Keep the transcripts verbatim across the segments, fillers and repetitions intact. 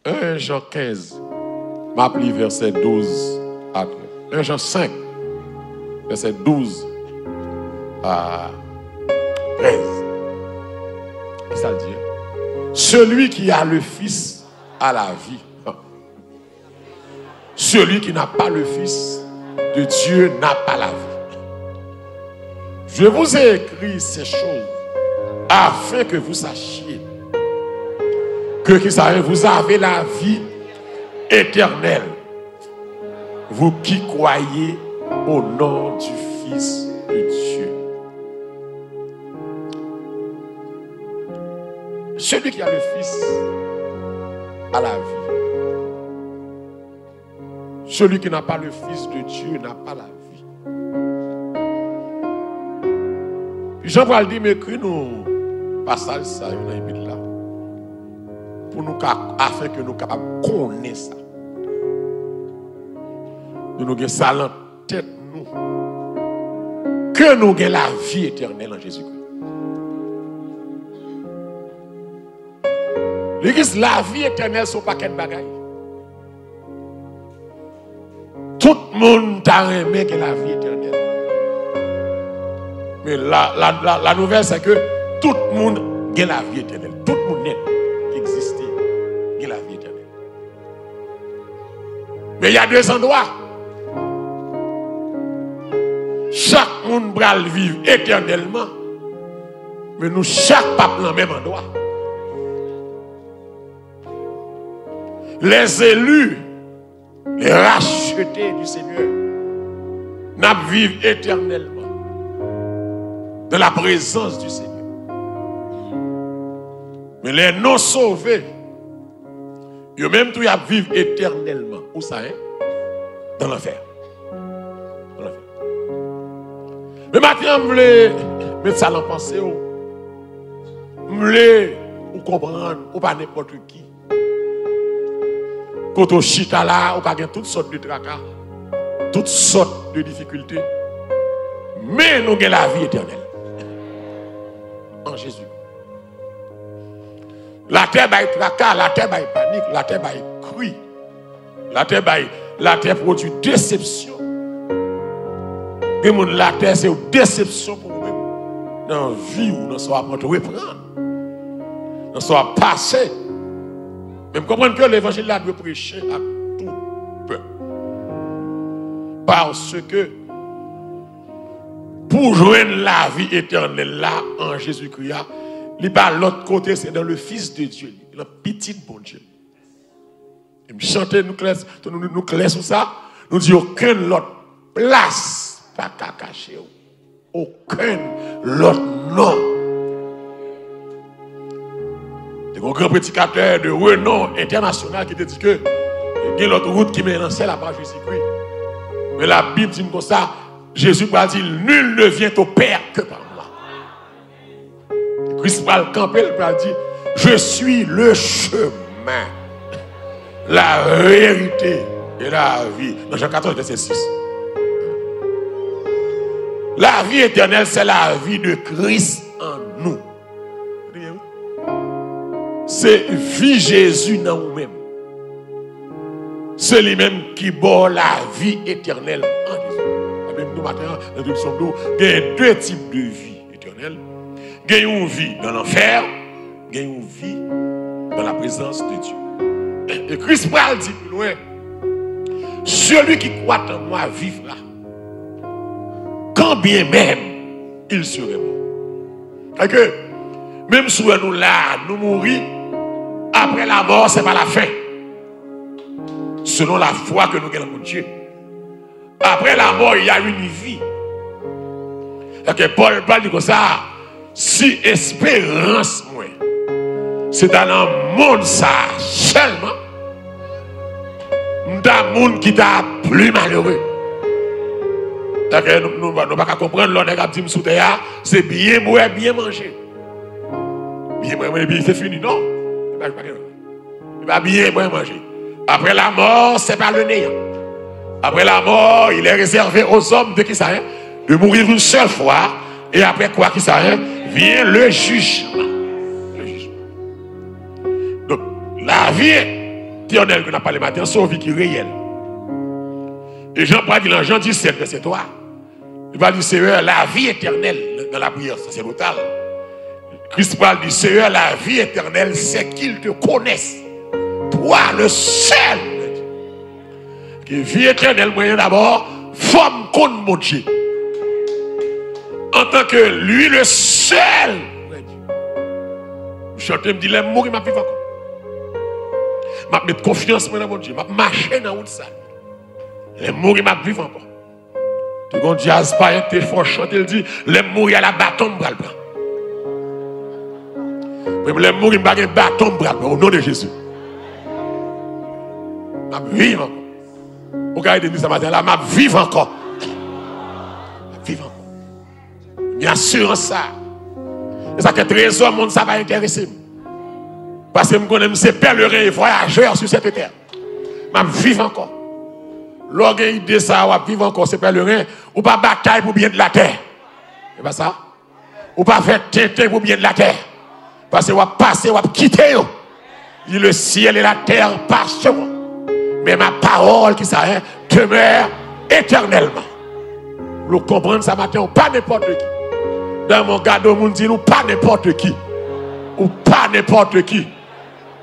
En Jan kenz, m ap li vèsè douz a trèz. En Jan senk, vèsè douz a trèz. Kisa l di? Celui qui a le Fils a la vie. Celui qui n'a pas le Fils de Dieu n'a pas la vie. Je vous ai écrit ces choses afin que vous sachiez que, kisa, vous avez la vie éternelle, vous qui croyez au nom du Fils de Dieu. Celui qui a le Fils a la vie. Celui qui n'a pas le Fils de Dieu n'a pas la vie. Jan pral di m ekri nou pasaj sa yo nan Bib la, pou nou ka, afin ke nou kapab konnen sa. Nou, nou gen sa nan tèt nou, ke nou gen lavi etènèl an Jezikri. Legliz, lavi etènèl se yon pakèt bagay. Tout moun ta renmen gen lavi etènèl. Men la, la, la, la nouvèl, se ke tout moun gen lavi etènèl. Tout moun nèt ki egziste gen lavi etènèl. Men y a de zandwa. Chak moun pral viv etènèlman, men nou chak p ap nan menm andwa. Les élus, les rachetés du Seigneur, n ap viv etènèlman dans la présence du Seigneur. Men les non sauvés, yo menm tou y ap viv etènèlman. Ousa, en? Dans l'enfer. Dans l'enfer. Men maten an, m vle met sa nan panse w. M vle ou konprann, ou pa nenpòt ki. Kote w chita la, ou ka gen tout sòt de traka, tout sòt de difikilte. Men nou gen lavi etènèl an Jezi. Latè bay traka, latè bay panik, latè bay kri, latè bay, latè pwodui desepsyon. Gen moun, latè se yon desepsyon pou ou menm. Nan vi w, nan sa w ap antreprann, nan sa w ap pase. Men m konprann ke levanjil la dwe preche ak tout pèp. Paske pou jwenn lavi etènèl la an Jezikri a, li pa lòt kote, se dans le Fils de Dieu, li nan Pitit Bondye. E m chante, nou klè, nou, nou, nou klè sou sa. Nou di okenn lòt plas pa ka kache w. Okenn lòt non. Te gen yon gran predikatè de renon entènasyonal ki te di ke gen lòt wout ki mennen nan syèl apa Jezikri. Men Labib di n konsa, Jezi pral di, nul ne vient au Père que par moi. Kris pral kanpe, l pral di, je suis le chemin, la vérité et la vie. Nan Jan katòz, vèsè sis. Lavi etènèl, se lavi de Kris an nou. Se vi Jezi nan ou menm. Se li menm ki ba w lavi etènèl an Jezi. Ebyen, m di w maten an, nan entwodiksyon m di w, gen de tip de vi etènèl. Gen yon vi nan lanfè, gen yon vi dans la présence de Dieu. E, e Kris pral di pi lwen, celui qui croit en moi vivra, quand bien même il serait mort. Sèke, menm si w wè nou la, nou mouri, après la mort, c'est pas la fin. Selon la foi que nous gagnons en Dieu. Après la mort, il y a une vie. Sèke Pòl, Pòl di konsa, si esperans mwen se ta nan mond sa a sèlman, m ta moun ki ta pli malere. Sèke nou, nou, nou pa ka konprann lè yon nèg ap di m sou tè a, se byen bwè, byen manje. Byen bwè, manje, epi se fini. Non. Se pa, pa gen. Li pa byen bwè manje. Après la mort, c'est pas le néant. Après la mort, il est réservé aux hommes de qui ça, hein? De mourir une seule fois. Et après quoi, qui ça, hein? Vient le jugement. Le jugement. Donk, lavi etènèl ke n ap pale maten an, se yon vi ki reyèl. E Jan pral di nan Jan disèt, vèsè twa, li va di, Seyè, lavi etènèl, nan lapriyè sasèdotal, Kris pral di, Seyè, lavi etènèl, c'est qu'ils te connaissent, toi, le seul. Ke vi etènèl mwen an dabò, fò m konn Bondye. Antanke li, le seul vrai Dieu. M chante, m di, lè m mouri, m ap viv ankò. M ap met konfyans mwen nan Bondye. M ap mache nan wout sali. Lè m mouri, m ap viv ankò. Te gon djaz payen te fè yon chante, l di, lè m mouri a, la baton m pral pran. Mwen, lè m mouri, m pa gen baton m pral pran, o non de Jezi. M ap viv ankò. Ou ka ede m di sa maten la, m ap viv ankò. M ap viv ankò. Gen asirans sa. E sa fè trezò mond sa pa enterese m. Paske m konnen m se pèleren e vwayajè sou sèt tè. M ap viv ankò. Lè w gen ide sa, w ap viv ankò, se pèleren. Ou pa batay pou byen de latè. E pa sa? Ou pa fè tenten pou byen de latè. Paske w ap pase, w ap kite yo. Li, le ciel et la terre passeront, mais ma parole, ki sa, hein, demeure éternellement. Ou konprann sa maten, ou pa nenpòt ki. Dayè, mwen gade yon moun di, nou pa nenpòt ki. Ou pa nenpòt ki.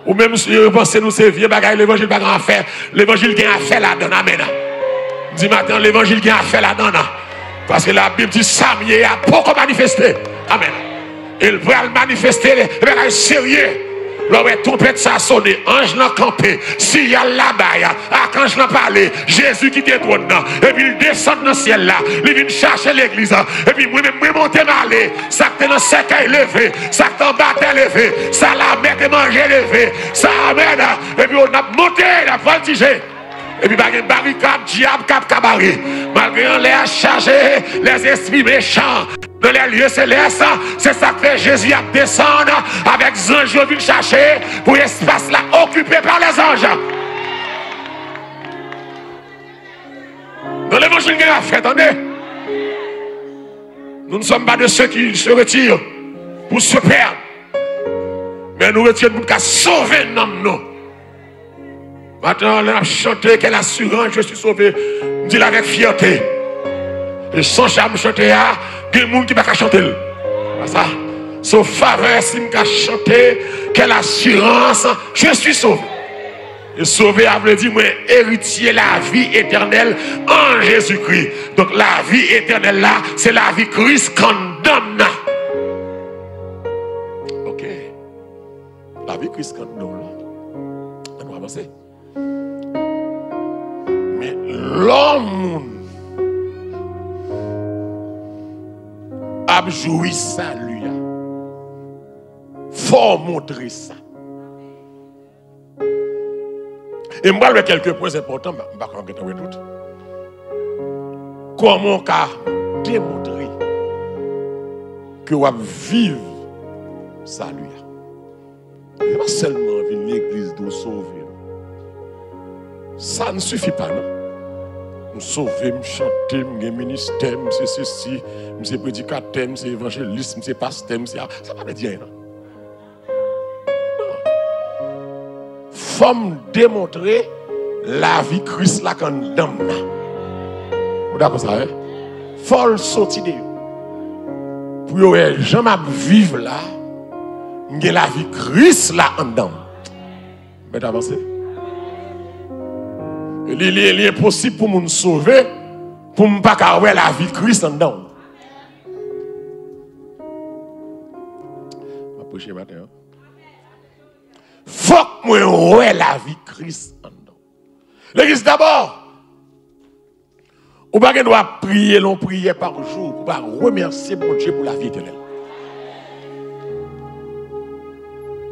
Ou menm si yo panse nou se vye bagay, levanjil pa gen afè. Levanjil gen afè ladan l, amèn. M di maten, levanjil gen afè ladan l. Paske Labib di, sa m ye a poko manifeste. Amèn. E l pral manifeste, e bagay serye. Lè w wè twonpèt sa sone, anj lan kanpe, siyal la bay, akanj lan pale, Jezi kite twòn nan, epi l desann nan syèl la, li vin chache legliz la, epi mwen menm, mwen monte m ale, sa k te nan sèkèy leve, sa k te anba tè leve, sa lamè te manje leve, sa, amèn, epi n ap monte, n ap vòltije. Epi pa gen barikad dyab k ap ka bare. Malgre anlè a chaje, lèzespri mechan nan lè lye selès, se sa k fè Jezi ap desann avèk zanj yo vin chache pou espas la okipe pa lèzanj. Nan levanjil gen afè, tande. Nous ne sommes pas de ceux qui se retirent pour se perdre. Men nou retire n pou n ka sove nanm nou. Maten an, lè n ap chante, quelle assurance, je suis sauvé, m di l avèk fyète. E son sa m chante a, gen moun ki pa ka chante l. Pa sa. Se yon favè si m ka chante, quelle assurance, je suis sauvé. E sove a vle di mwen eritye lavi etènèl an Jezikri. Donk, lavi etènèl la, se lavi Kris k anndan m nan. Ok. Lavi Kris k anndan w lan. Ann nou avanse. Men lè yon moun ap jwi sali a, fò w montre sa. E m pral wè kèlke pwen enpòtan, m pa ka gentan wè tout. Kòman w ka demontre ke w ap viv sali a? Se pa sèlman vin legliz di w sove, non. Sa n sifi pa, non. M sove, m chante, m gen ministè, m se sesi, m se predikatè, m se evanjelis, m se pastè, m se a, sa pa vle di anyen, non. Fò m demontre lavi Kris la k anndan m nan. Ou dakò sa, wi? Fò l soti de yo. Pou yo wè jan m ap viv la, m gen lavi Kris la anndan m. Mèt avanse. E li, li, li enposib pou moun sove, pou m pa ka wè lavi Kris anndan w. M ap preche maten an. Fòk mwen wè lavi Kris anndan w. Legliz dabò. Ou pa gen dwa priye yon priyè pa jou pou pa remèsye Bondye pou lavi etènèl.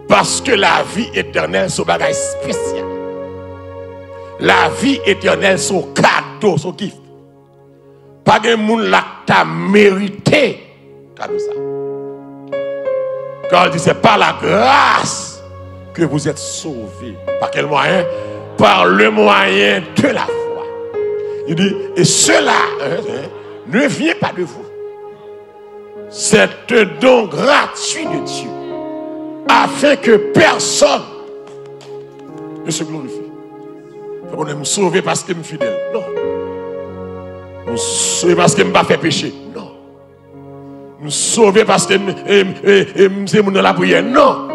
Paske lavi etènèl se yon bagay espesyal. Lavi etènèl se yon kado, se yon gift. Pa gen moun la k ta merite kado sa. Quand il dit, c'est par la grâce que vous êtes sauvés. Par quel moyen? Par le moyen de la foi. Il dit, et cela, hein, hein, ne vient pas de vous. C'est un don gratuit de Dieu, afin que personne ne se glorifie. Fè konnen m sove paske m fidèl. Non. M sove paske m pa fè peche. Non. M sove paske m, e, e, e, m se moun nan lapriyè. Non.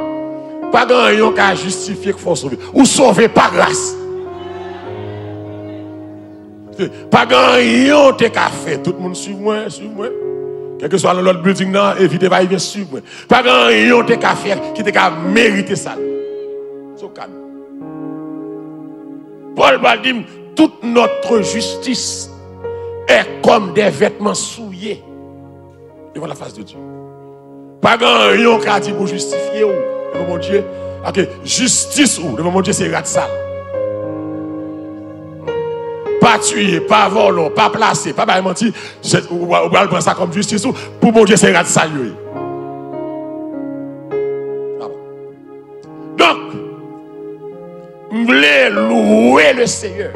Pa gen anyen w ka jistifye k fè w sove. Ou sove pa gras. Pa gen anyen w te ka fè. Tout moun swiv mwen, swiv mwen. Kèlkeswa nan lòt building nan, evite va vyen swiv mwen. Pa gen anyen w te ka fè ki te ka merite sa. Se w kad. Pòl pral di m, toute notre justice est comme des vêtements souillés devant la face de Dieu. Pa gen anyen w ka di pou jistifye w devan Bondye. Paske jistis ou devan Bondye se rad sal. Pa tiye, pa vòlò, pa plase, pa bay manti. Se, ou, ou pral pran sa kòm jistis ou. Pou Bondye se rad sal yo ye. Donk, m vle louwe le Seyè.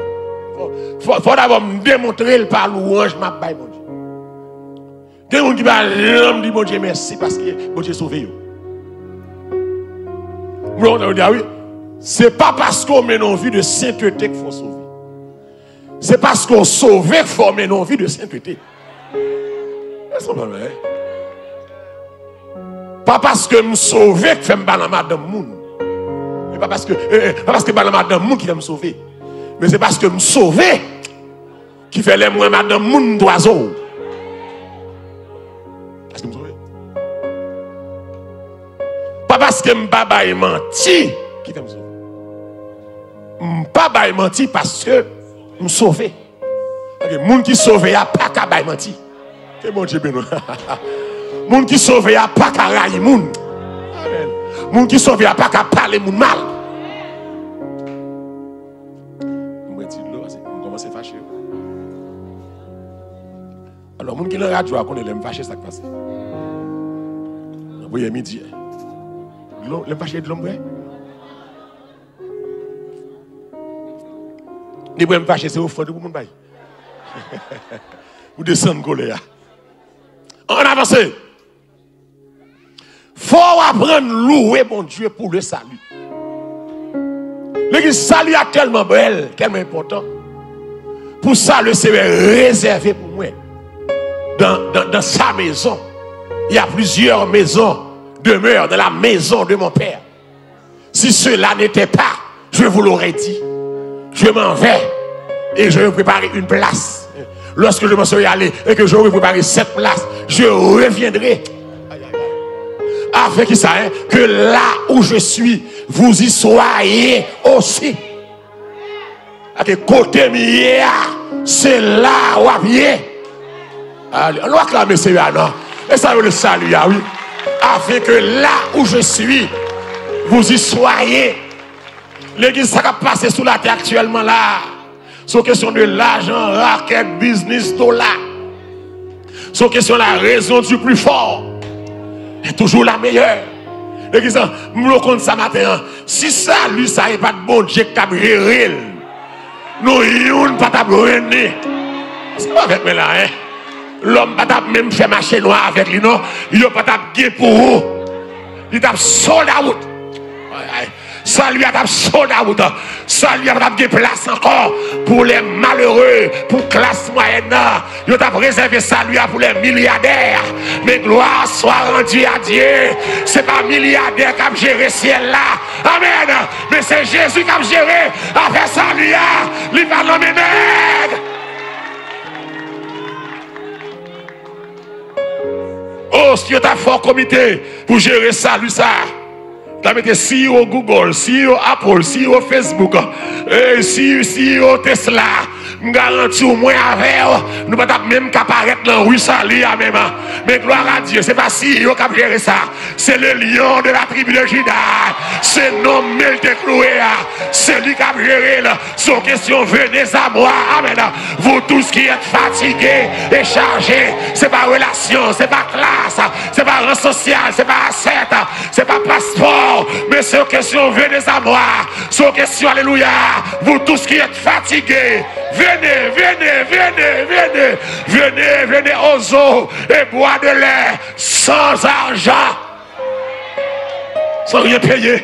Fò, fò, fò dabò m demontre l pa lwanj m ap bay Bondye. Gen moun ki pa janm di Bondye mèsi paske Bondye sove yo. Mwen kontan yo di a wi. Se pa paske w mennen yon vi de sentete k fè w sove. Se paske w sove k fè w mennen yon vi de sentete. Èske w konprann bagay? Pa paske m sove k fè m pa nan madanm moun. E pa paske, e, e, pa paske m pa nan madanm moun ki fè m sove. Men se paske m sove ki fè lè m wè madanm moun m twazo. Èske m sove? Pa paske m pa bay manti ki fè m sove. M pa bay manti paske m sove. Paske moun ki sove a pa ka bay manti. Ke Bondye beni w. Moun ki sove a pa ka rayi moun. Amen. Moun ki sove a pa ka pale moun mal. Mwen ti dlo, paske m kòmanse fache. Alò, moun ki nan radyo a konnen lè m fache, sa k pase. Nan priyè midi. Dlo, lè m fache, dlo m bwè. Depi m fache, se ofrann pou moun bay. Pou desann kolè a. Ann avanse. Fò w aprann louwe Bondye pou le sali. Legliz, sali a tèlman bèl, tèlman enpòtan. Pou sa, le Seyè rezève pou mwen. Dans, dans, dans sa maison, il y a plusieurs maisons demeurent dans la maison de mon Père. Si cela n'était pas, je vous l'aurais dit. Je m'en vais et je vais préparer une place. Lorsque je m'en serai allé et que j'aurai préparé cette place, je reviendrai. Afin que ça, hein, que là où je suis, vous y soyez aussi. Ake kote m ye a, se la w ap ye. Ale, ann nou aklame Seyè a non. E sa yo le sali a, wi. Afin que là où je suis, vous y soyez. Legliz, sa k ap pase sou latè aktyèlman la, se yon kesyon de lajan, rakèt, biznis, dola. Se yon kesyon la raison du plus fort est toujours la meilleure. Legliz, m vle w konn sa maten an. Si sali sa e pa t Bondye k t ap jere l, nou youn pa t ap rennen. Èske w avèk mwen la, en? Lòm pa t ap menm fè mache nwa avèk li, non. Yo pa t ap gen pou ou. Li t ap sold out. Ay, ay. Sali a t ap sold out. Sali a pa t ap gen plas ankò pou lè malere, pou klas mwayèn nan. Yo t ap rezève sali a pou lè milyadè. Men glwa swa randi a Dye. Se pa milyadè k ap jere syèl la. Amèn. Men se Jezi k ap jere afè sali a. Li pa nonmen nèg. Oh, si yo ta fè yon komite pou jere sali sa, ta mete C E O Google, C E O Apple, C E O Facebook, eh, C-, C E O Tesla. M garanti w, mwen avè w, nou pa t ap menm ka parèt nan ri sali a menm. Men glwa a Dye, se pa C E O k ap jere sa. Se le lion de la tribu de Juda. Se nonm men l te klouwe a. Se li k ap jere l. Se yon kesyon venez à moi. Amèn. Vous tous qui êtes fatigués et chargés. Se pa relasyon, se pa klas, se pa ran sosyal, se pa asèt, se pa paspò. Men se yon kesyon venez à moi. Se yon kesyon alelouya. Vous tous qui êtes fatigués, venez, venez, venez, venez. Venez, venez aux eaux et boire de lait sans argent. Sans rien payer.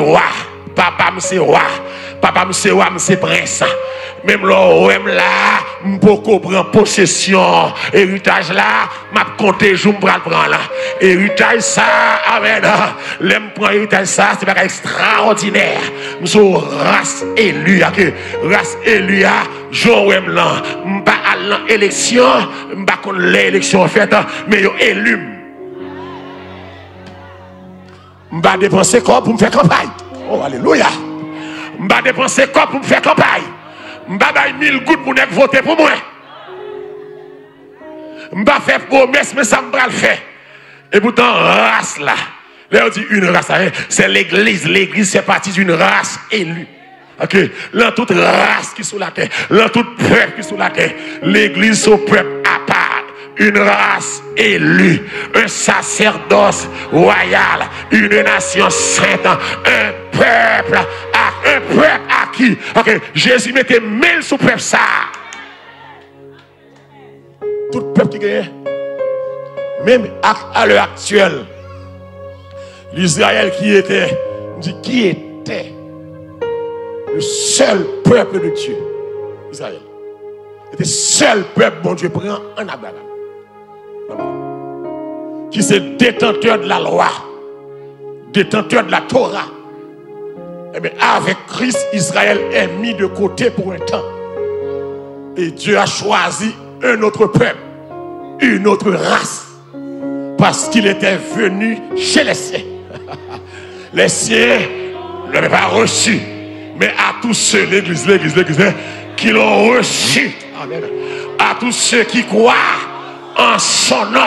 wa. Papa m se wa. Papa m se wa, m se prens. Menm lè w wè m la, m poko pran posesyon eritaj la, m ap konte jou m pral pran l. Eritaj sa, amèn. Lè m pran eritaj sa, se bagay ekstraòdinè. M se yon ras eli, ok? Ras eli a, jan w wè m lan. M pa al nan eleksyon, m pa konn lè eleksyon an fèt, men yo eli m. M pa depanse kòb pou m fè kanpay. Oh, alelouya. M pa depanse kòb pou m fè kanpay. M pa bay mil goud pou nèg vote pou mwen. M pa fè pwomès, men sa m pral fè. E poutan, ras la. Lè yo di une race, hein, c'est l'église. L'église fait partie d'une race élue. Ok? Lan tout ras ki sou latè, lan tout pèp ki sou latè, legliz se yon pèp apa, une race élue, un sacerdoce royal, une nation sainte, un peuple à, un peuple acquis. Ok? Jezi mete men l sou pèp sa a. Tout pèp ki genyen, menm ak, à l'heure actuelle, l'Israël qui était, m di, qui était le seul peuple de Dieu, Israël. Se te sèl pèp Bondye pran an Abraram, ki se detantè de la lwa, detantè de la Tora. Eh bien, avec Christ, Israël est mis de côté pour un temps. Et Dieu a choisi un autre peuple, une autre race, parce qu'il était venu chez les siens. Les siens ne l'avaient pas reçu. Mais à tous ceux, l'église, l'église, l'église, hein, qui l'ont reçu, amen, à tous ceux qui croient en son nom,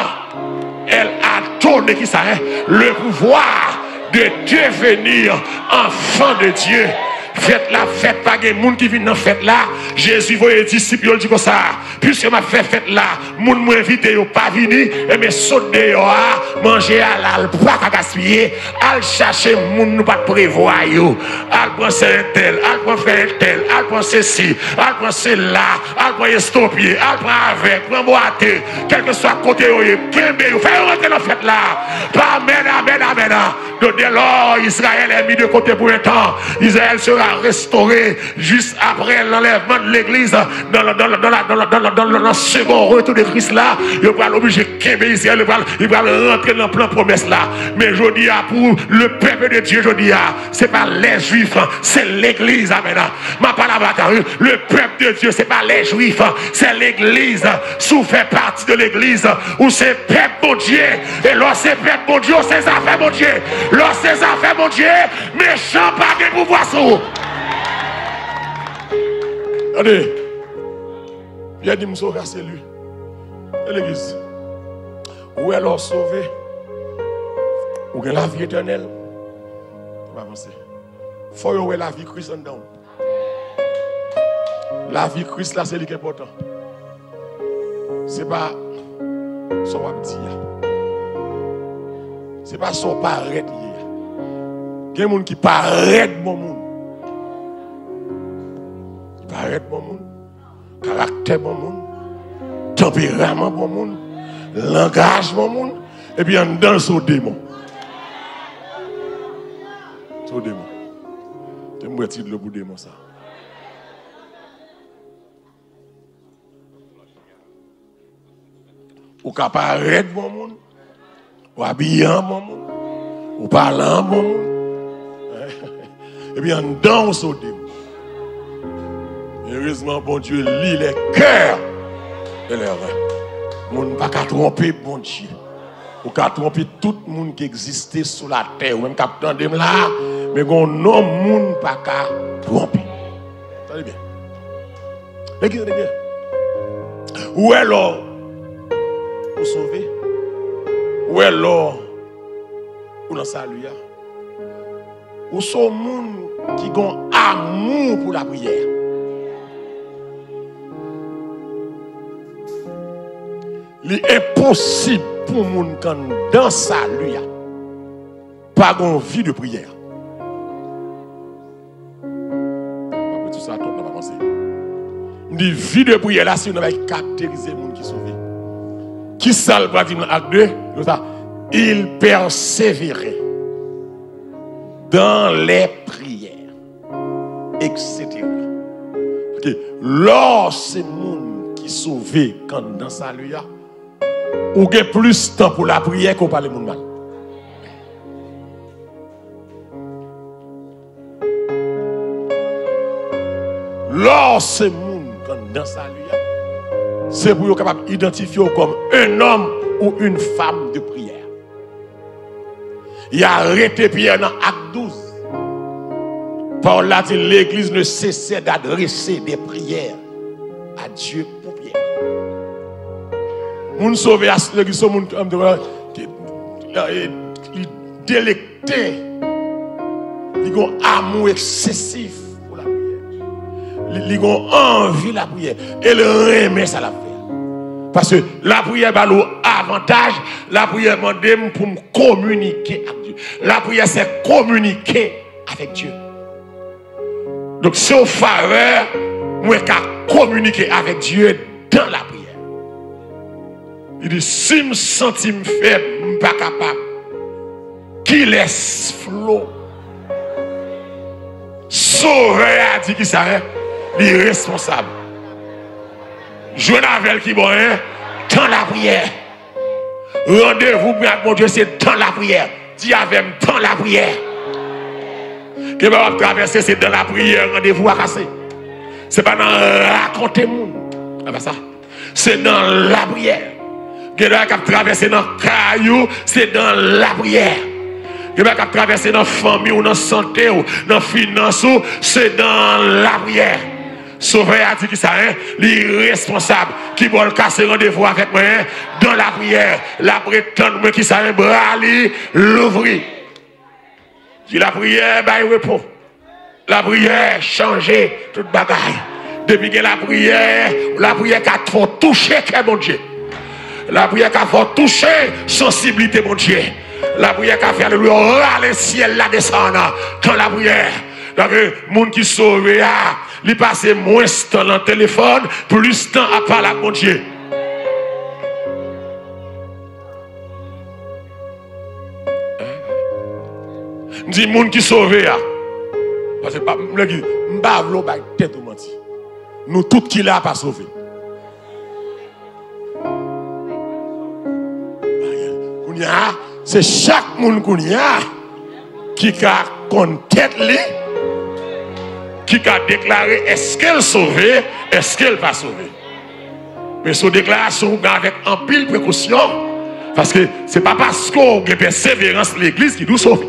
elle a donné, ki sa, hein, le pouvoir de devenir enfants de Dieu. Fèt la fèt, pa gen moun ki vin nan fèt la. Jezi voye disip yo, l di konsa, Piske m ap fè fèt la, moun mwen envite yo pa vini, ebyen sot deyò a, manje a la, l pa ka gaspiye, al chache moun nou pa t prevwa yo. Al pran sè entèl, al pran frè entèl, al pran sesi, al pran sela, al pran estopye, al pran avèg, pran bwate, kèlkeswa kote yo ye, kenbe yo, fè yo rantre nan fèt la. Pa amèn, amèn, amèn. Donc, dès lors, Israël est mis de côté pour un temps. Israël sera restauré juste après l'enlèvement de l'Église dans, dans, dans, dans la- dans, dans, dans, dans, dans le second retour de Christ la. Yo pral oblije kenbe Izrayèl, yo pral, yo pral rantre nan plan pwomès la. Men jodi a, pou le peuple de Dieu, jodi a, se pa les Juifs, se legliz, amèn. M ap pale avèk ou, le peuple de Dieu, se pa les Juifs, se legliz. Si w fè pati de legliz, ou se pèp Bondye. E lè w se pèp Bondye, w se zafè Bondye. Lè w se zafè Bondye, mechan pa gen pouvwa sou ou. Tande, Pyè di m sove a se li. E legliz, ou wè lè w sove, ou gen lavi etènèl. Ou pa panse. Fò yo wè lavi Kris anndan w. Lavi Kris la, se li ki enpòtan. Se pa sa w ap di a. Se pa sa w parèt ye a. Gen moun ki parèt bon moun. Ki parèt bon moun. Karaktè bon moun. Tanperaman bon moun. Langaj bon moun. Epi anndan l se yon demon. Se yon demon. Te m bwè ti dlo pou demon sa. Ou ka parèt bon moun, ou abiye an bon moun, ou pale an bon moun. Epi anndan w se yon demon. Erezman, Bondye li les cœurs et les reins. Moun pa ka twonpe Bondye. Ou ka twonpe tout moun ki egziste sou latè. Ou menm k ap tande m la, men gen yon non moun pa ka twonpe. Tande byen. Legliz, tande byen. Ou wè lè w sove. Ou wè lè w nan sali a. Ou se yon moun ki gen amou pou lapriyè. Li enposib pou moun k anndan sali a pa gen yon vi de priyè. M ap redi sa, tout moun pa panse. M di vi de priyè la, se youn nan bagay ki karakterize moun ki sove. Kisa l pral di m nan ak de? Yo sa, il persévérait dans les prières, et cetera. Paske lè w se moun ki sove k anndan sali a, ou gen plis tan pou lapriyè ke w pale moun mal. Lè w se moun k anndan sali a, se pou yo kapab idantifye w kòm un homme ou une femme de prière. Y arete Pyè nan Ak douz. Pawòl la di, legliz ne cessait d'adresser des prières à Dieu pour Pierre. Moun sove a, legliz se moun ki, ki, ki, li delekte, li gen yon amou eksesif pou lapriyè. Li, li gen yon anvi lapriyè. E l renmen sa l ap fè a. Paske lapriyè ba l yon avantaj, lapriyè mande m pou m kominike ak Dye. Lapriyè se kominike avèk Dye. Donk, se yon favè, mwen ka kominike avèk Dye dan lapriyè. Li di, si m santi m fèb, m pa kapab. Kilès Flo? Sovè a di ki sa, en? Li responsab. Jwenn avè l ki bò, en? Dan lapriyè. Randevou mwen ak Bondye se dan lapriyè. Di avè m, dan lapriyè. Gen bagay w ap travèse, se dan lapriyè randevou a kase. Se pa nan rakonte moun. A pa sa. Se nan lapriyè. Gen bagay k ap travèse nan kay ou, se dan lapriyè. Gen bagay k ap travèse nan fanmi w, nan sante w, nan finans ou, se dan lapriyè. Sovè a di ki sa, en? Li responsab. Ki bò l kase randevou avèk mwen, en? Dan lapriyè. L ap ret tann mwen ki sa, en? Bra li louvri. Di lapriyè bay repo. Lapriyè chanje tout bagay. Depi gen lapriyè, lapriyè ka fè w touche kè Bondye. Lapriyè ka fè w touche sansiblite Bondye. Lapriyè ka fè, alelouya, w rale syèl la desann. Tan lapriyè. Donk, moun ki sove a, li pase mwens tan nan telefòn, plis tan ap pale ak Bondye. M di moun ki sove a. Paske pa, m, m pa vle w bay tèt ou manti. Nou tout ki la pa sove. Kounye a, se chak moun kounye a ki ka konn tèt li, ki ka deklare èske l sove, èske l pa sove. Men se yon deklarasyon ou gen avèk anpil prekosyon, paske se pa paske w gen pèseverans legliz ki di w sove.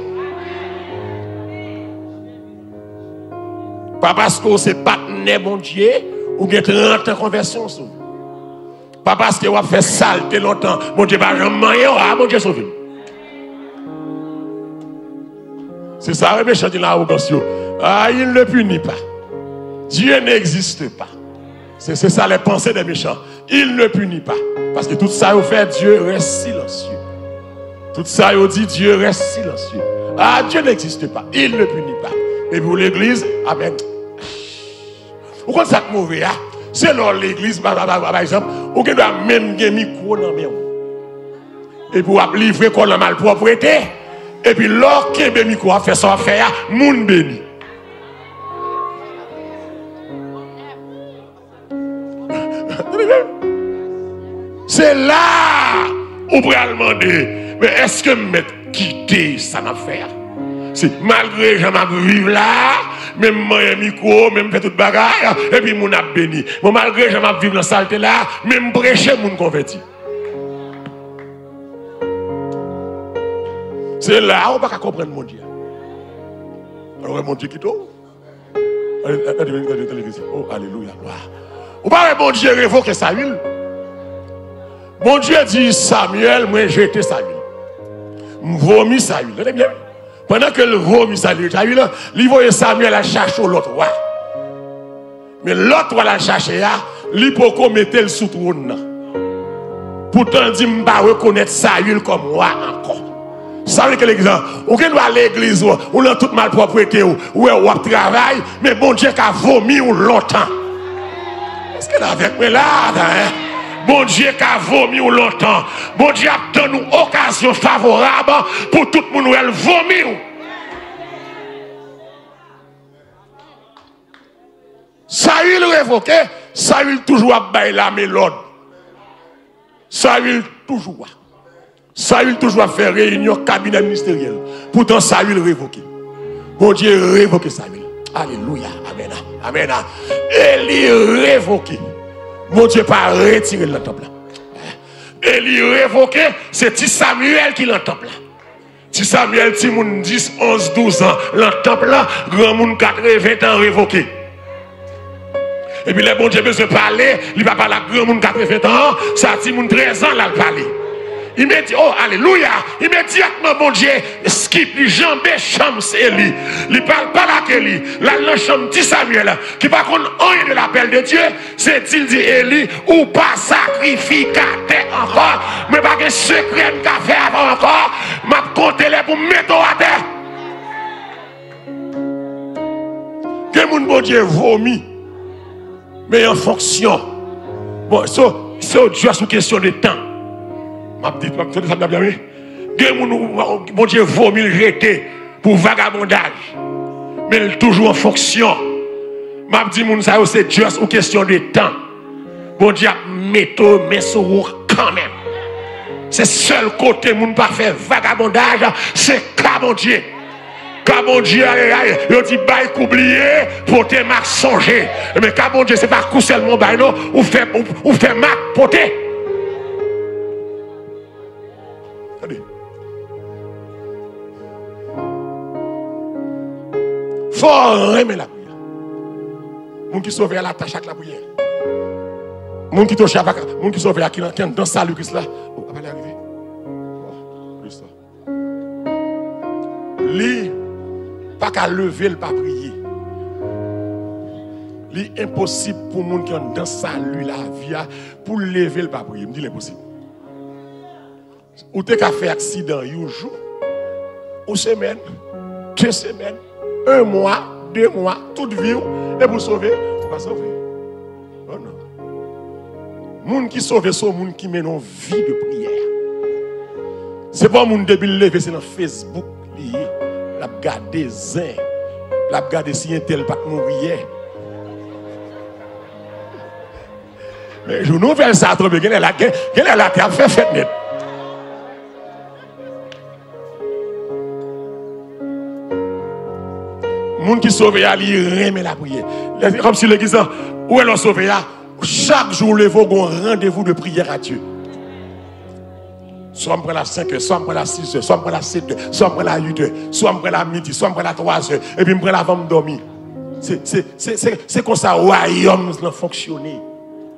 Pa paske w se patnè Bondye, ou gen trant an konvèsyon w sove. Pa paske w ap fè salte lontan, Bondye pa janm manyen w, a, Bondye sove m. Se sa, wi, mechan di nan awogans yo. Ah, il ne punit pas. Dieu n'existe pas. C'est, c'est ça les pensées des méchants. Il ne punit pas. Paske tout sa yo fè, Dieu reste silencieux. Tout sa yo di, Dieu reste silencieux. Ah, Dieu n'existe pas. Il ne punit pas. Epi w legliz, amèn. Ou konn sa k move a? Se lè w legliz, pa, pa, pa, pa egzanp, ou gen dwa menm gen mikwo nan men w. Epi w ap livre kò w nan malpwòpte. Epi lè w kenbe mikwo a, w ap fè sa w ap fè a, moun beni. Se la ou pral mande, men èske m mèt kite sa m ap fè a? Se malgre jan m ap viv la, men m manyen mikwo, men m fè tout bagay, epi moun ap beni. Bon, malgre jan m ap viv nan salte la, men m preche moun konvèti. Se la ou pa ka konprann Bondye. Alò, Bondye kite w. Gade, gade, gade, gade, gade, gade. Oh, alelouya, glwa. Ou pa wè Bondye revoke Sayil? Bondye di Samyèl, mwen jete Sayil. M vomi Sayil. Tande byen, wi. Pandan ke l vomi Sayil, Sayil, li voye Samyèl al chache yon lòt wa. Men lòt wa l al chache a, li poko mete l sou twòn nan. Poutan l di, "M pa rekonèt Sayil kòm wa ankò." Sa vle di ke legliz lan, ou gen dwa legliz ou, ou nan tout malpwòpte ou, ou wè w ap travay, men Bondye ka vomi w lontan. Èske l avèk mwen la, hein? Bondye ka vomi w lontan. Bondye ap tann yon okazyon favorab pou tout moun wè l vomi w. Sayil revoke, Sayil toujou ap bay lame lòd. Sayil toujou a. Sayil toujou ap fè reyinyon kabinè ministeryèl. Poutan Sayil revoke. Bondye revoke Sayil. Alelouya. Amèn. Amèn. Eli revoke. Bondye pa retire l nan tanp lan. Eli revoke, se ti Samyèl ki nan tanp lan. Ti Samyèl, timoun dis, onz, douz an, nan tanp lan, granmoun katreven tan revoke. Epi lè Bondye bezwen pale, li pa pale ak granmoun katreven tan an, sa timoun trèz an l al pale. Imedi-, oh, alelouya! Imedyatman, Bondye skip li, janbe chanm Eli. Li pa al pale ak Eli. L al nan chanm ti Samyèl, ki pa konn anyen de lapèl de Dye. Se di l di Eli, "Ou pa sakrifikatè ankò. Mwen pa gen sekrè m ka fè avè w ankò. M ap konte lè pou m mete w atè." Gen moun Bondye vomi, men an fonksyon. Bon, so, se yon just yon kesyon de tan. M ap di, m ap tande sa m ap di, wi. Gen moun, ou, ou, Bondye vomi l jete pou vagabondaj. Men l toujou an fonksyon. M ap di moun sa yo, se just yon kesyon de tan. Bondye ap mete men sou ou kanmenm. Se sèl kote moun pa fè vagabondaj, se ka Bondye. Ka Bondye, ayayay, yo di bay kou bliye, pote mak sonje. Men ka Bondye, se pa kou sèlman w bay, non. Ou fè, ou, ou fè mak pote. Tande. Fò w renmen lapriyè. Moun ki sove a, l atache ak lapriyè. Moun ki toche avèk, moun ki sove a, ki nan, ki anndan sali Kris la. Oh, papa, li rive. Oh, Kris la. Li pa ka leve l pa priye. Li enposib pou moun ki anndan sali lavi a, pou l leve, l pa priye. M di l enposib. Ou te ka fè aksidan yon jou, yon semèn, de semèn, en mwa, de mwa, tout vi w, epi w sove, ou pa sove. Oh non. Moun ki sove, se yon moun ki mennen yon vi de priyè. Se pa yon moun depi l leve, se nan Facebook li ye. L ap gade zen. L ap gade si entèl pa t mouri yè. Men jou nouvèl sa a tonbe, genlè la, gen, genlè latè ap fè fèt nèt. Moun ki sove a, li renmen lapriyè. Lè, se kòmsi legliz lan, ou wè lè w sove a, chak jou ou leve, ou gen yon randevou de priyè a Dye. Swa m pran l a senk è, swa m pran l a sis è, swa m pran l a sèt è, swa m pran l a uit è, swa m pran l a midi, swa m pran l a twa è, epi m pran l avan m dòmi. Se, se, se, se, se konsa wayòm lan fonksyone.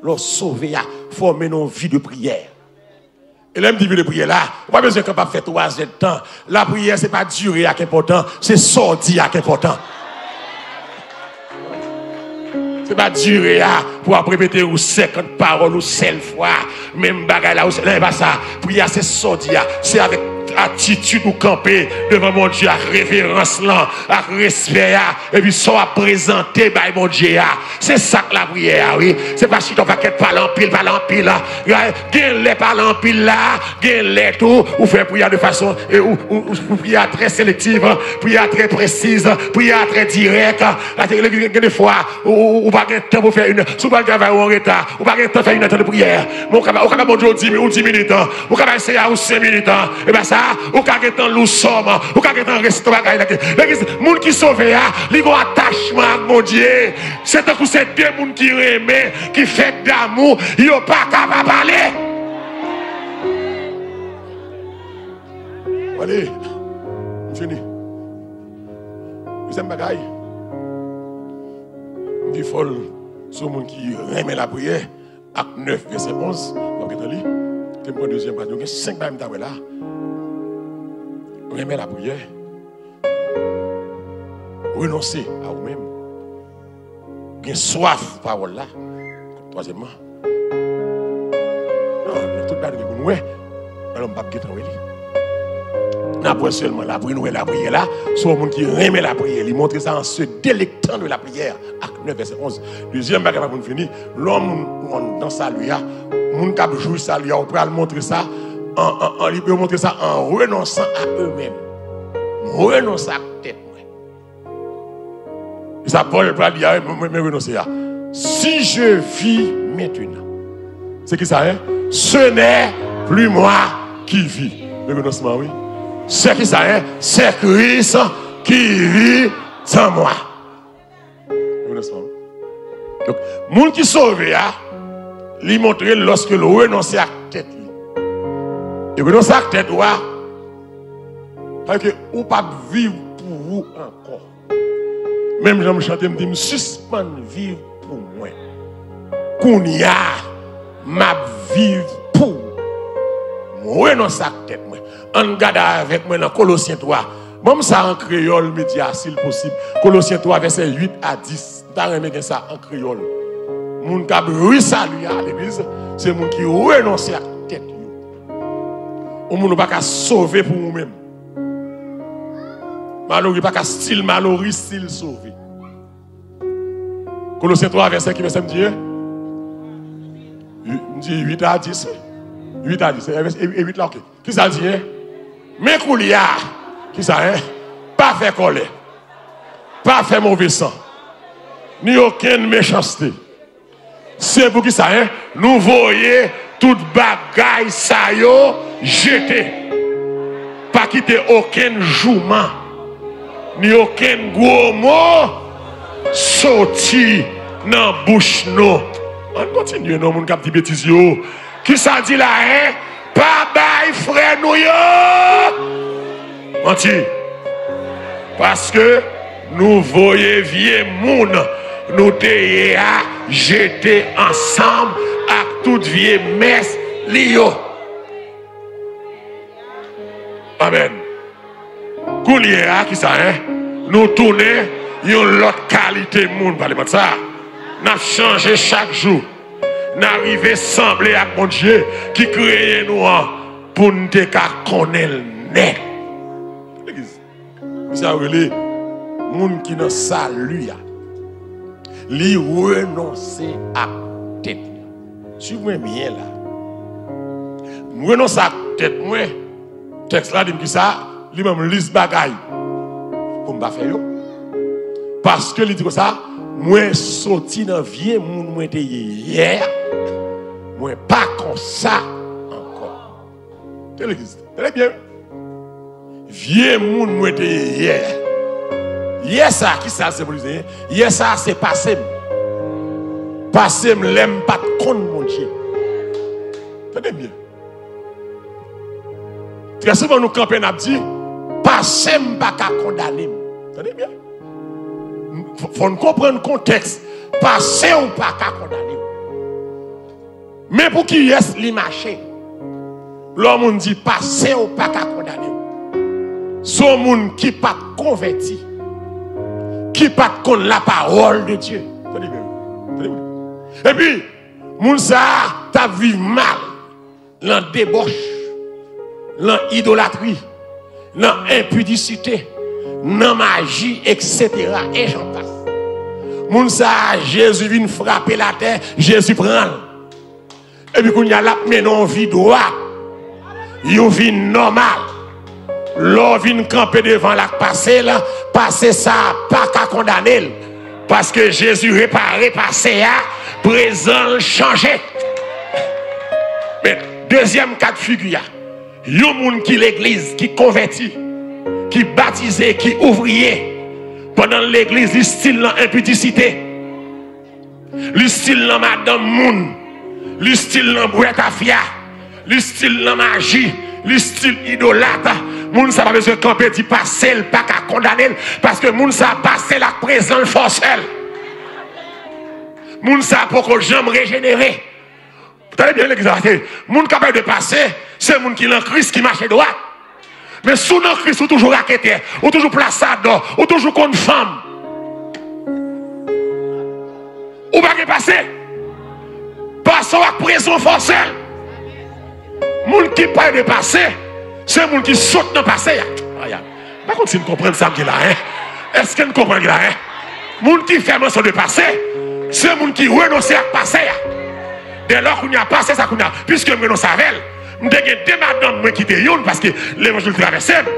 Lè w sove a, fò w mennen yon vi de priyè. E lè m di vi de priyè la, ou pa bezwen kanpe ap fè twa zèdtan. Lapriyè, se pa dire a k enpòtan, se sa w di a k enpòtan. Se pa dire a pou w ap repete yon senkant pawòl yon sèl fwa. Menm bagay la, ou se, non, e pa sa. Priyè a, se sa w di a. Se avèk atitid ou kanpe devan Bondye ak reverans lan, ak respè a, epi sa w ap prezante bay Bondye a. Se sa k lapriyè a, wi. Se pa chita w pakèt pale anpil, pale anpil la. Gen lè pale anpil la, gen lè tou, ou fè priyè de fason, e ou, ou, ou, ou priyè a trè selektif, priyè a trè presiz, priyè a trè dirèk. Gen de fwa, ou, ou, ou pa gen tan pou fè inè. Si w pral travay ou anreta, ou pa gen tan fè inèdtan de priyè. Men ou kapab, ou kapab Bondye ou di, ou di minit, ou kapab eseye a ou senk minit. E pa sa, ou ka gen tan lou sòm, ou ka gen tan reste bagay la. Legliz, moun ki sove a, li gen atachman ak Bondye. Se tankou se de moun ki renmen, ki fèt damou, yo pa ka pa pale. Ale, m fini. Dezyèm bagay, m di fò l se yon moun ki renmen lapriyè. Ak nèf, vèsè onz, w ap gentan li. Ke m pran dezyèm pati. Gen senk bagay m ta wè la. Renmen lapriyè. Renonse a ou menm. Gen swaf pawòl la. Twazyèmman, non, tout bagay nou gen pou nou wè. Alò, m p ap gentan wè li. N ap wè sèlman lapri-, nou wè lapriyè la. Se yon moun ki renmen lapriyè. Li montre sa en se délectant de la prière. Ak nèf, vèsè onz. Dezyèm bagay, pa pou n fini, lè yon moun ou anndan sali a, moun k ap jwi sali a, ou pral montre sa an, an, an, yo montre sa en renonçant à eux-mêmes. M renonse ak tèt mwen. E sa Pòl pral di a, mwen, mwen, mwen renonse a. Si je vis maintenant, se ki sa, hein? Ce n'est plus moi qui vis. Renonsman, wi. Se ki sa, hein? C'est Christ qui vit en moi. Renonsman, wi. Donk, moun ki sove a, li montre l lòske l renonse ak tèt li. E renonse ak tèt ou a, sa vle di ke ou p ap viv pou ou ankò. Menm jan m chante, m di, m sispann viv pou mwen. Kounye a, m ap viv pou ou. M renonse ak tèt mwen. Ann gade avèk mwen nan Kolosyen twa. Ban m sa an kreyòl, medya, si l posib. Kolosyen twa, vèsè uit a dis. M ta renmen gen sa an kreyòl. Moun k ap jwi sali a, legliz, se moun ki renonse ak tèt yo. Yon moun ou pa ka sove pou ou menm. Malori pa ka still malori, still sove. Kolosyen twa, vèsè, ki vèsè m di, hein? M di uit a dis, wi. Uit a dis, e, e, e uit la, ok. Ki sa l di, hein? Men koulye a, ki sa, hein? Pa fè kòlè. Pa fè move san. Ni okenn mechanste. Se pou ki sa, hein? Nou voye tout bagay sa yo jete. Pa kite okenn jouman, ni okenn gwo mo soti nan bouch nou. Ann kontinye non, moun k ap di betiz yo. Ki sa l di la, hein? Pa bay frè nou yo manti. Paske nou voye vye moun nou te ye a jete ansanm ak tout vye mès li yo. Amèn. Kounye a, ki sa, hein? Nou tounen yon lòt kalite moun. Pale m ak sa. N ap chanje chak jou. N a rive sanble ak Bondye ki kreye nou an pou n te ka konnen l nèt. Legliz, se sa yo rele moun ki nan sali a. Li renonse ak tèt li. Swiv mwen byen la. M renonse ak tèt mwen. Tèks la di m kisa? Li ban m lis bagay pou m pa fè yo. Paske li di konsa, mwen soti nan vye moun mwen te ye yè a. Mwen pa konsa ankò. Tande legliz, tande byen. Vye moun mwen te ye yè a. Yè sa, kisa l senbolize? Yè sa, se pase m. Pase m lè m pa t konn Bondye. Tande byen. Trè souvan nou kanpe n ap di, pase m pa ka kondane m. Tande byen. Fò, fò n konprann kontèks. Pase w pa ka kondane w. Men pou kiyès li mache? Lè yon moun di pase w pa ka kondane w. Se yon moun ki pa t konvèti, ki pa t konn lapawòl de Dye. Tande byen. Tande byen. Epi, moun sa a t ap viv mal nan debòch, nan idolatri, nan enpidisite, nan maji, etsetera, e jan pas. Moun sa a, Jezi vin frape l atè, Jezi pran l. Epi kounye a, l ap mennen yon vi dwat, yon vi nòmal. Lè w vin kanpe devan l ak pase l, pase sa a pa ka kondane l. Paske Jezi repare pase a, prezan l chanje. Men, dezyèm ka d figi a, yon moun ki legliz, ki konvèti, ki batize, ki ouvriye, pandan l legliz, li still nan enpidisite. Li still nan madanm moun. Li still nan bwè tafya. Li still nan maji. Li still idolat. Moun sa pa bezwen kanpe di pase l pa ka kondane l. Paske moun sa pase l ak prezan l fòse l. Moun sa poko janm rejenere. Tande byen legliz la, se moun k ap pale de pase, se moun ki nan Kris, ki mache dwat. Men si w nan Kris, ou toujou raketè, ou toujou plasadò, ou toujou konn fanm. Ou pa gen pase. Pase w ak prezan fòse l. Moun ki pale de pase, se moun ki sot nan pase a. Aya. M pa konn si n konprann sa m di la, en. Èske n konprann la, en? Moun ki fè mansyon de pase, se moun ki renonse ak pase a. Dèlò kounye a pase sa kounye a, piske m renonse avè l, m te gen de madanm mwen kite youn paske levanjil travèse m.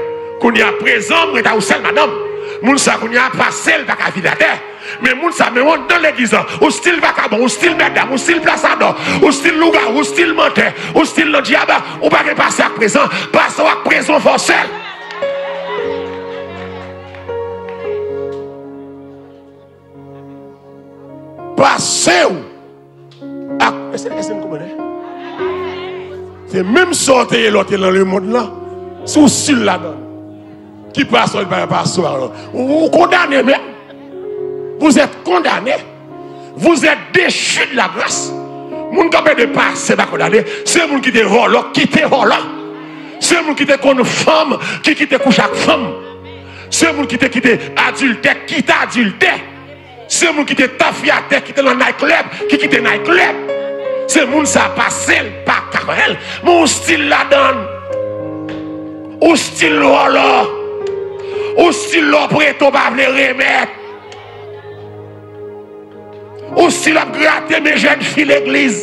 Kounye a prezan m ret a yon sèl madanm. Moun sa kounye a pase l pa ka vide atè. Men moun sa, men w anndan legliz lan, ou still vakabon, ou still mètdam, ou still plasadò, ou still lougawou, ou still mantè, ou still nan dyab, ou pa gen pase ak prezan, pase w ak prezan fòse l. Pase w ak, èske, èske n konprann? Se menm sa w te ye lè w te nan lemonn lan, si w still ladan l. Ki pase w pa pase w alò? Ou, ou kondane menm. Vous êtes condamné. Vous êtes déchu de la grâce. Moun k ap pale de pase pa kondane, se moun ki te vòlò, ki te vòlò. Se moun ki te konn fanm, ki kite kouche ak fanm. Se moun ki te kite adiltè, kite adiltè. Se moun ki te tafyatè, ki te nan night club, ki kite night club. Se moun sa pase l pa ka kondane l. Men ou still ladan l. Ou still vòlò. Ou still lè w prete w pa vle remèt. Ou still ap grate men jèn fi legliz.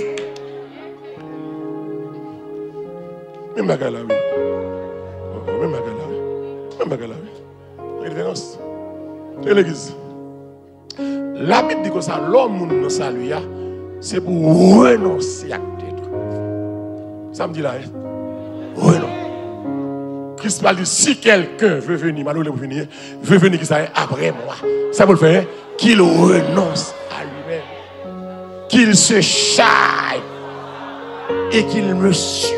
Menm bagay la wi. Menm bagay la wi. Menm bagay la wi. Gen diferans. Se legliz. Labib di konsa, lè w moun nan sali a, se pou w renonse ak tèt ou. Sa m di la, en? Renonse. Kris pa di, si quelqu'un veut venir, malere pou vini, en? Veut venir kisa, en? Après moi. Sa pou l fè, en? Qu'il renonce à lui-même. Qu'il se charge et qu'il me suive.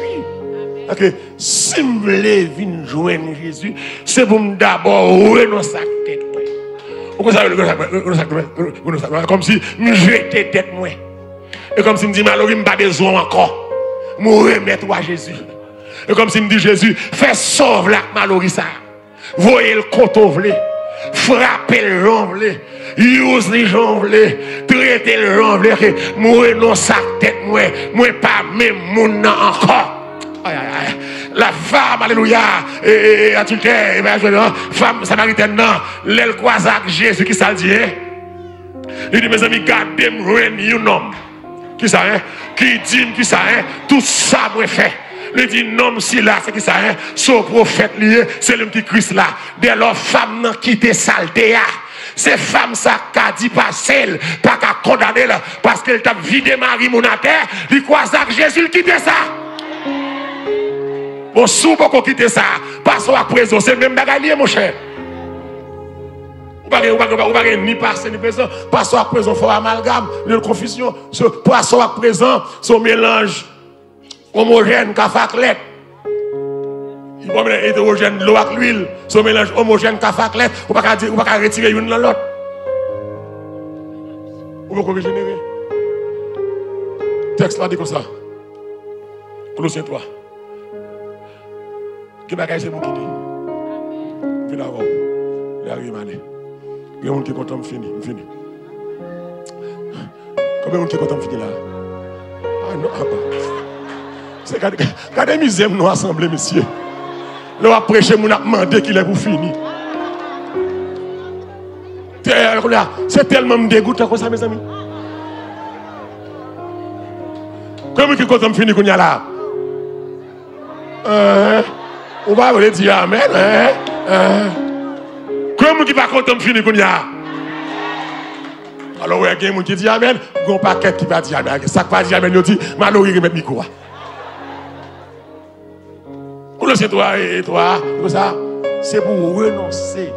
Ok. Si m vle vin jwenn Jezi, se pou m dabò renonse ak tèt mwen. Ou konn sa yo rele renonse ak, renonse ak, renonse ak, kòmsi m jete tèt mwen. E kòmsi m di, malere, m pa bezwen w ankò. M remèt ou a Jezi. E kòmsi m di, Jezi, fè sa w vle ak malere sa a. Voye l kote w vle. Frape l jan w vle. Use li jan w vle, trete l jan w vle, ke mwen renonse ak tèt mwen, mwen pa menm moun nan ankò. Ay, ay, ay. La femme, alelouya, e, e, e, adiltè, e, e, femme samaritèn nan, lè l kwaze ak Jezi, ki sa l di, en? Li di, mezanmi, gade m jwenn yon nonm. Ki sa, en? Ki di m ki sa, en? Tout sa mwen fè. Li di, nonm sila, se ki sa, en? Se yon pwofèt li ye, se li menm ki Kris la. Dèlò, fam nan kite sa l te a. Se fam sa k ka di pase l, pa ka kondane l, paske l t ap vide mari moun atè, li kwaze ak Jezi, l kite sa. Bon, si w poko kite sa, pase w ak prezan, se menm bagay li ye, monchè. Ou pa gen, ou pa gen, ou pa gen ni pase ni prezan. Pase w ak prezan, fè w amalgam, li rele konfizyon. Se pase w ak prezan, se yon melanj omojèn, kafe ak lèt. Li pran melanj etewojèn, dlo ak lwil, se yon melanj omojèn, kafe ak lèt. Ou pa ka di, ou pa ka retire youn nan lòt. Ou poko rejenere. Tèks la di konsa. Kolosyen twa. Gen bagay se pou kite. M vin avè w. Lè a rive m ale. Gen moun ki kontan m fini, m fini. Konbyen moun ki kontan m fini la? Ah non, apa. Se gade, gade mizè m nan asanble, mesye. Lè w ap preche, moun ap mande kilè pou fini. Tè-, kounye a, se tèlman m degoutan konsa, mezanmi. Konbyen moun ki kontan m fini kounye a la? Hein? Ou pa vle di amèn, hein? Hein? Konbyen moun ki pa kontan m fini kounye a? Alò, wè, gen moun ki di amèn, gen yon pakèt ki pa di amèn. Sa k pa di amèn, yo di, malere remèt mikwo a. Kolosyen twa e twa, se konsa, se pou w renonse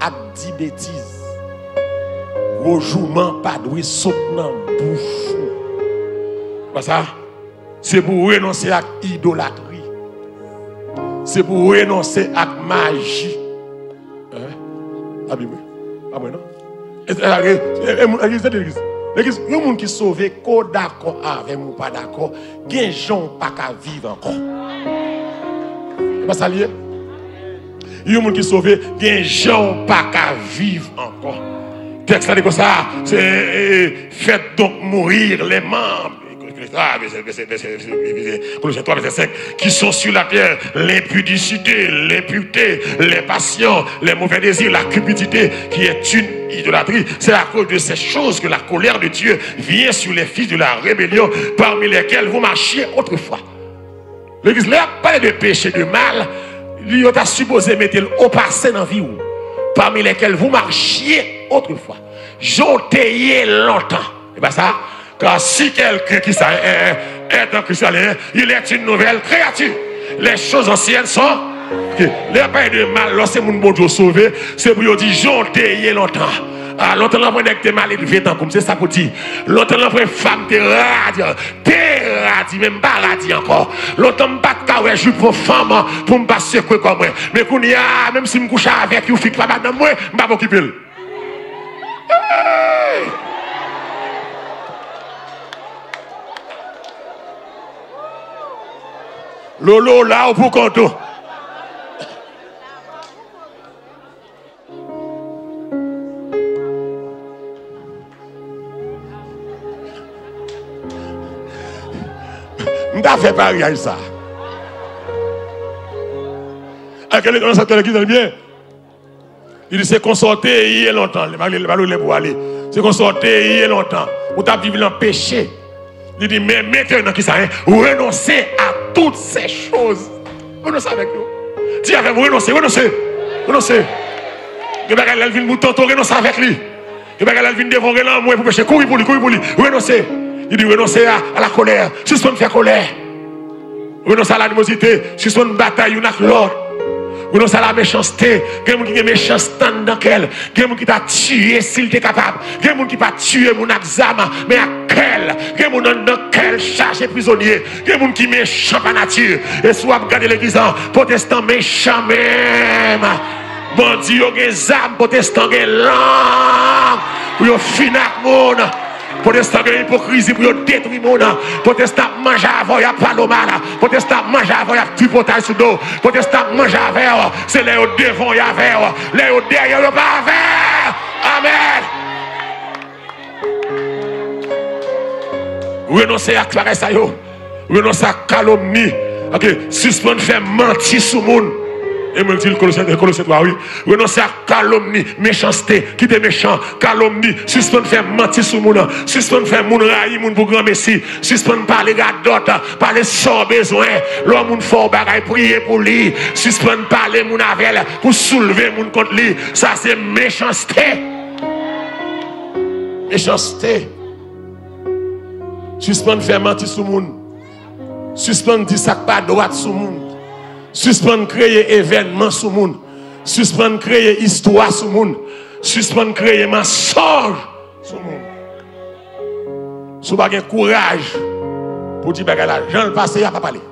ak di betiz. Gwo jouman pa dwe sot nan bouch ou. Konsa, se pou w renonse ak idolatri. Se pou w renonse ak maji. Hein? Pa Bib, wi. Pa mwen, non. E, e, e, e, e, moun, legliz, tande legliz. Legliz, yon moun ki sove, ke w dakò avè m ou pa dakò, gen jan w pa ka viv ankò. Se pa sa l ye? Yon moun ki sove, gen jan w pa ka viv ankò. Tèks la di konsa, se, e, faites donc mourir les membres. Kolosyen twa, vèsè, vèsè, vèsè, vèsè, Kolosyen twa, vèsè senk, qui sont sur la terre, l'impudicité, l'impureté, les passions, les mauvais désirs, la cupidité, qui est une idolâtrie. C'est à cause de ces choses que la colère de Dieu vient sur les fils de la rébellion, parmi lesquels vous marchiez autrefois. Legliz, lè y ap pale de peche, de mal, li, yo ta sipoze mete l o pase nan vi w. Parmi lesquels vous marchiez autrefois. Jan w te ye lontan. E pa sa? Car si quelqu'un qui ça, hein, hein, est en Christ, hein, il est une nouvelle créature. Les choses anciennes sont. Ok. Lè y ap pale de mal, lò se moun Bondye sove, se pou yo di jan w te ye lontan. Ah, lontan lan pran nèg te mal elve tankou m, se sa pou di. Lontan lan pran fanm te radi, te radi, men m pa radi ankò. Lontan m pa t ka wè jipon fanm pou m pa sekwe kò mwen. Men kounye a, menm si m kouche avèk yon fi k pa madanm mwen, m p ap okipe l. Lolo, la ou pou kont ou. M ta fè paryaj sa. Ak lè, nan sa, tande ki tande byen. Li di, se konsa w te ye lontan. Li pa, li pa lè pou ale. Se konsa w te ye lontan. Ou t ap viv nan peche. Li di, mais maintenant, ki sa, hein? Renoncez à toutes ces choses. Renonse avèk yo. Di avè m, renonse, renonse. Renonse. Gen bagay lè l vin pou tante w, renonse avèk li. Gen bagay lè l vin devan w, gen lanmou pou peche. Kouri pou li, kouri pou li. Renonse. Li di, renonse à, à la colère. Sispann fè kòlè. Renonse à l'animosité, sispann batay youn ak lòt. Renonse à la méchanceté. Gen moun ki gen mechanste anndan kè l. Gen moun ki ta tiye si l te kapab. Gen moun ki pa tiye moun ak zam, men ak kè l. Gen moun anndan kè l chaje prizonye. Gen moun ki mechan pa nati. E si w ap gade legliz lan, pwotestan mechan menm. Bandi yo gen zam, pwotestan gen lang pou yo fini ak moun. Pwotestan gen ipokrizi pou yo detwi moun. Pwotestan ap manje avè w, y ap pale w mal. Pwotestan ap manje avè w, y ap tripotay sou do w. Pwotestan ap manje avè w, se lè yo devan w y avè w. Lè yo dèyè w, yo pa avè w. Amèn. Renonse ak bagay sa yo. Renonse ak kalomni. Ok, sispann fè manti sou moun. E mwen di l Kolosyen, Kolosyen twa, wi. Renonse ak kalomni, mechanste, kite mechan, kalomni, sispann fè manti sou moun. Sispann fè moun rayi moun pou granmesi. Sispann pale radòt, pale sa w bezwen. Lè yon moun fè w bagay, priye pou li. Sispann pale moun avè l pou soulve moun kont li. Sa se mechanste. Mechanste. Sispann fè manti sou moun. Sispann di sa k pa dwat sou moun. Sispann kreye evènman sou moun. Sispann kreye istwa sou moun. Sispann kreye mansonj sou moun. Si w pa gen kouraj pou di bagay la jan l pase a, pa pale.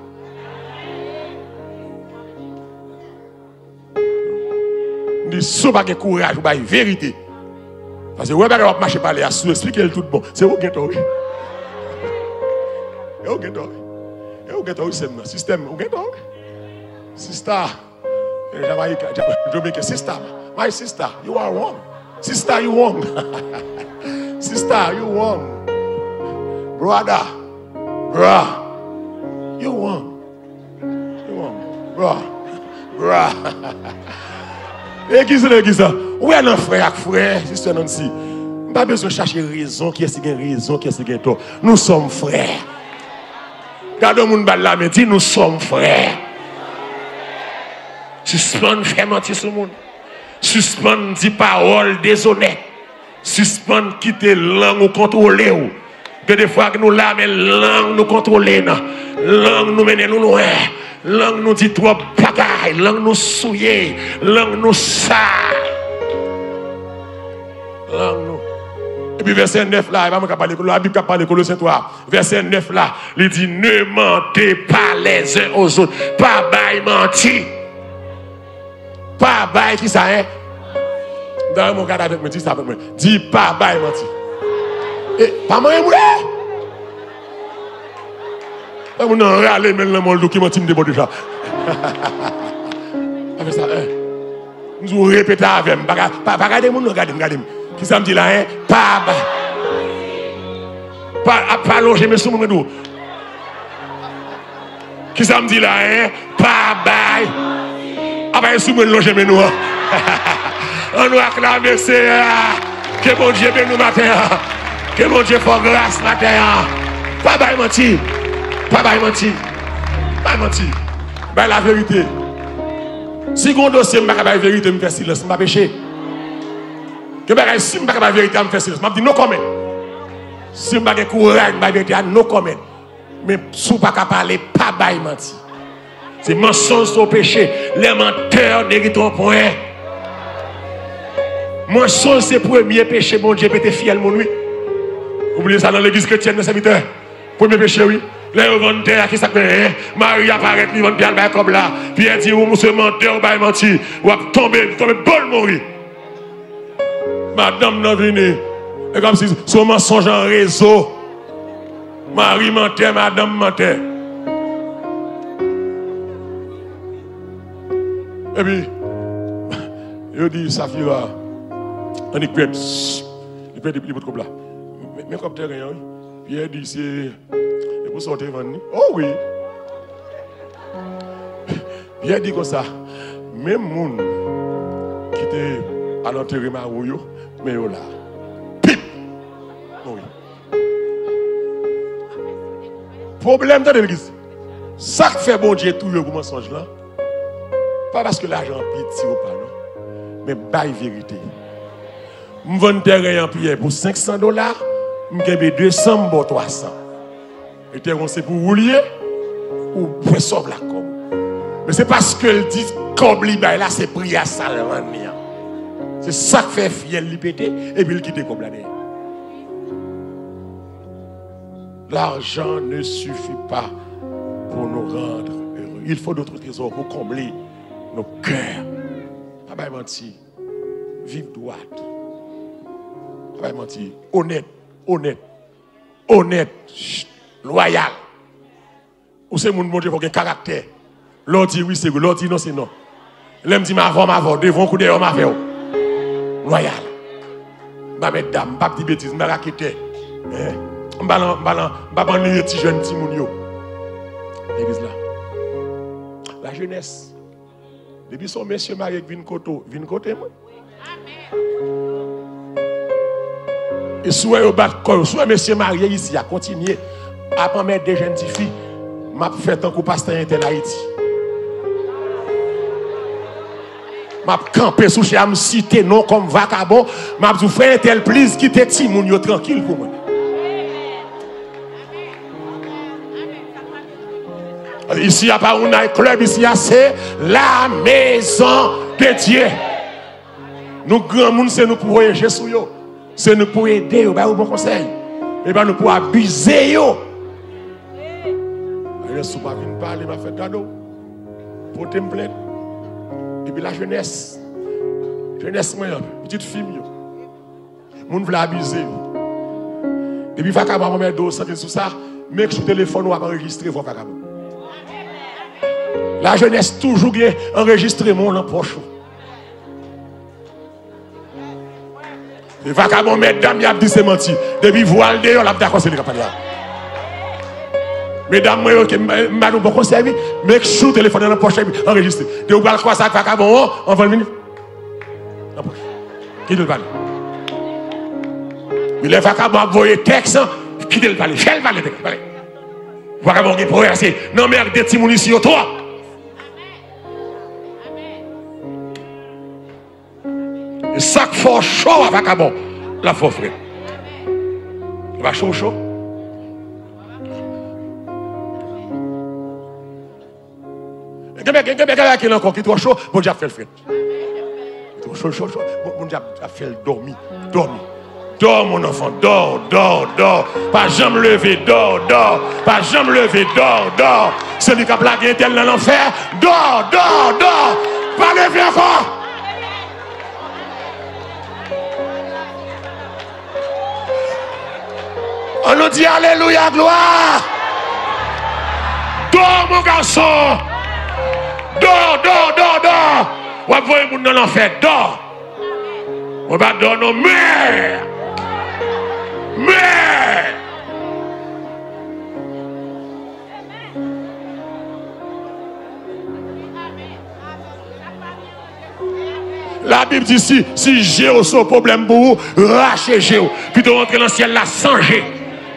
M di, si w pa gen kouraj pou bay verite. Paske wè bagay w ap mache pale a, si w esplike l tout bon, se ou gen tò, wi. E ou gen tò, wi. E ou gen tò, wi, sè m nan. Sistèm, ou gen tò, wi. Sista. E Jamayika, Ja-, Dominiken, sista. My sister, you are wrong. Sister, you wrong. Sister, you wrong. Brother, bruh, you wrong. Bra. Bra. Legliz, legliz la. Ou wè nan frè ak frè, sistè Nancy. M pa bezwen chache rezon, kiyès ki gen rezon, kiyès ki gen tò. Nous sommes frères. Gade yon moun ba l lamen, di, nous sommes frères. Sispann fè manti sou moun. Sispann di pawòl dezonèt. Sispann kite lang ou kontwole w. Gen de fwa nou la, men lang nou kontwole n. Lang nou mennen nou lwen. Lang nou di twòp bagay. Lang nou souye. Lang nou sal. Lang nou. Epi vèsè nèf la, e pa mwen k ap pale, Labib k ap pale, Kolosyen twa, vèsè nèf la, li di, ne mentez pas les uns aux autres. Pa bay manti. Pa bay kisa, en? M ta renmen w gade avèk mwen, di sa avèk mwen. Di pa bay manti. E, pa manyen moun, e! Fè moun nan rale men l nan men w, l di w ki manti m te ba w deja. Pa fè sa, en. M di w repete avè m. Pa, pa, pa gade moun nan, gade m, gade m. Kisa m di la, en? Pa bay. Pa, pa lonje men sou moun, mwen di w. Kisa m di la, en? Pa bay. Apa e sou mwen lonje men nou an. An nou aklame Seyè a. Ke Bondye beni w maten an. Ke Bondye fè w gras maten an. Pa bay manti. Pa bay manti. Bay manti. Bay laverite. Si gon dosye m pa ka bay verite, m fè silans, m pa peche. Gen bagay, si m pa ka bay verite a, m fè silans. M ap di no comment. Si m pa gen kouraj, m bay verite a, no comment. Men si w pa ka pale, pa bay manti. Se mansonj se yon peche. Les menteurs n'hériteront point. Mansonj se premye peche Bondye pete fyèl moun, wi. Ou bliye sa nan legliz kretyèn nan, sèvitè? Premye peche, wi. Lè yo vann tè a, kisa k fè, en? Mari a parèt, li vann tè a, l bay kòb la. Pyè di, ou se mantè, ou bay manti. W ap tonbe, tonbe, bòl mouri. Madanm nan vini. E kòmsi se yon mansonj an rezo. Mari mantè, madanm mantè. Epi, yo di Safira, annik Pyè, li pèdi, li pot kòb la. Men, men kòb tèren an, wi. Pyè di se, e pou sa w te vann li? O wi. Pyè di konsa, menm moun ki te al antere mari w yo, men yo la. Pip! Mouri. Pwoblèm, tande legliz. Sa k fè Bondye touye w pou mansonj lan, pa paske lajan an piti ou pa, non. Men bay verite. M vann tèren an Pyè pou senk san dola, m kenbe de san, m ba w twa san. E tèren w se pou ou li ye, ou fè sòv la kòb. Men se paske l di kòb li bay la, se pri a sa l vann li an. Se sa k fè fyèl li pete, epi l kite kòb la dèyè. L'argent ne suffit pas pour nous rendre heureux. Il faut d'autres trésors pour combler nos cœurs. Pa bay manti. Viv dwat. Pa bay manti. Onèt. Onèt. Onèt. Ch-, lwayal. Ou se moun Bondye fè w gen karaktè. Lè w di wi, se wi. Lè w di non, se non. Lè m di m avè w, m avè w. Devan w kou dèyè w, m avè w. Lwayal. M pa mètdam, m p ap di betiz, m pa raketè. Hein? M pa nan, m pa nan, m pa nan anniye ti jèn timoun yo. Legliz la. Lajenès. Depi se yon mesye marye k vin kote w, vin kote mwen. E si w wè yo bat kò yo, si w wè mesye marye isi a, kontinye ap anmède jèn tifi, m ap fè tankou pastè entèl Ayiti. M ap kanpe sou chè a, m site non kòm vakabon, m ap di w, frè entèl, pliz kite timoun yo trankil pou mwen. Isi a pa yon night club, isi a se la maison de Dieu. Nou granmoun, se nou pou voye je sou yo. Se nou pou ede yo, ba yo bon konsèy. E pa nou pou abize yo. Alè, si w pa vin pale, m ap fè gade w. Pote m plent. Epi lajenès. Jenès mwen an, pitit fi m yo. Moun vle abize yo. Depi vakabon ap anmède w, santi l sou sa, make sure telefòn ou ap anrejistre vwa vakabon. Lajenès toujou gen anrejistreman w nan pòch ou. E vakabon, medam, y ap di se manti. Depi vwa l deyò, l ap dakò se li k ap pale a. Medam mwen yo, ke m, m ba nou bon konsèy, wi. Make sure telefòn nan nan pòch, epi anrejistre. Depi w pral kwaze ak vakabon an, anvan l vini. Nan pòch. Kite l pale. Wi, lè vakabon ap voye tèks, kite l pale. Fè l pale, tèks, pale. Vakabon gen pwè ase. Nan men ak de timoun isi yo twòp. E sa k fè w cho a, vakabon, l ap fè w frèt. E pa cho w cho. Gen, gen, gen, gen bagay ki ankò ki twò cho, Bondye ap fè l frèt. Li twò cho, cho, cho, Bon- Bondye ap, ap fè l dòmi, dòmi. Dò, mon enfant, dò, dò, dò. Pa janm leve, dò, dò. Pa janm leve, dò, dò. Se li k ap lage entèl nan lanfè. Dò, dò, dò. Pa leve ankò. An nou di alelouya, glwa. Dò, mon gason. Dò, dò, dò, dò. W ap voye moun nan lanfè. Dò. Mwen pa dò non, men. Men. Labib di si, si je w se yon pwoblèm pou ou, rache je w. Pito w antre nan syèl la san je.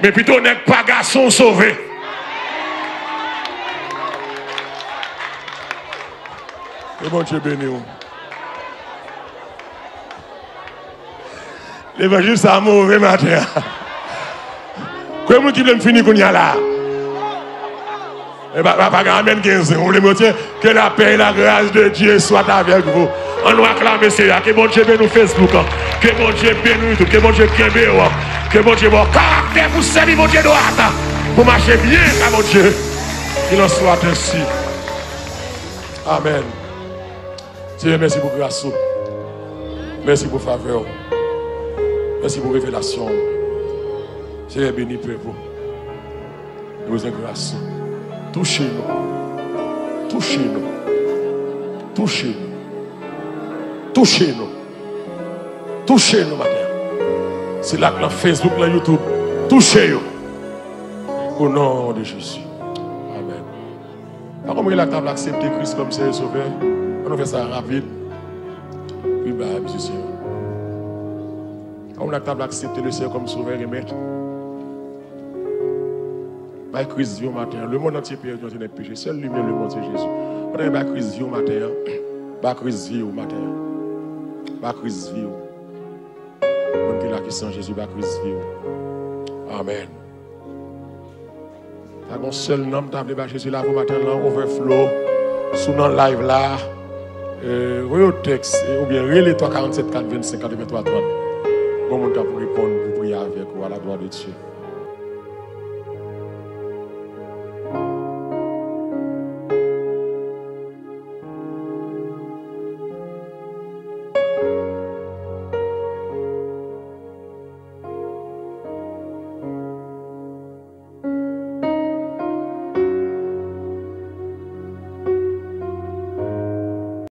Men pito nèg pa gason w sove. Ke Bondye beni w. Levanjil sa move maten an. Kwe moun ki vle m fini kounye a la. E pa, pa, pa gen amèn, gen zen. Ou vle m retire? Que la paix et la grâce de Dieu soit avec vous. An nou aklame Seyè a. Ke Bondye beni w Facebook an. Ke Bondye beni w YouTube. Ke Bondye kenbe w. Ke Bondye ba w karaktè pou sèvi Bondye dwat. Pou mache byen ak Bondye. Qu'il en soit ainsi. Amèn. Seyè, mèsi pou gras ou. Mèsi pou favè w. Mèsi pou revelasyon w. Seyè, beni pèp ou. Nou bezwen gras ou. Touche nou. Touche nou. Touche nou. Touche nou. Touche nou maten an. Sila k nan Facebook, nan YouTube, touche yo. Au nom de Jésus. Amèn. Pa konn rele ak tab la, aksepte Kris kòm Seyè Sovè. Ann nou fè sa rapid. Wi, ba misye Seyè. Pa konn ak tab la, aksepte le Seyè kòm Sovè e Mèt. Bay Kris vi w maten an. Lemonn antye pèdi nan tenèb peche. Sèl limyè lemonn se Jezi. Pandan bay Kris vi w maten an. Ba Kris vi w maten an. Ba Kris vi w. Moun ki la ki san Jezi, ba Kris vi w. Amèn. Pa gon sèl non m ta vle ba Jezi la pou maten lan, overflow, si w nan live la, e, voye yon tèks, e, oubyen rele twa karannsèt kat vennsenk katrevenntwa trant. Gon moun k ap reponn pou priye avèk ou, à la gloire de Dieu.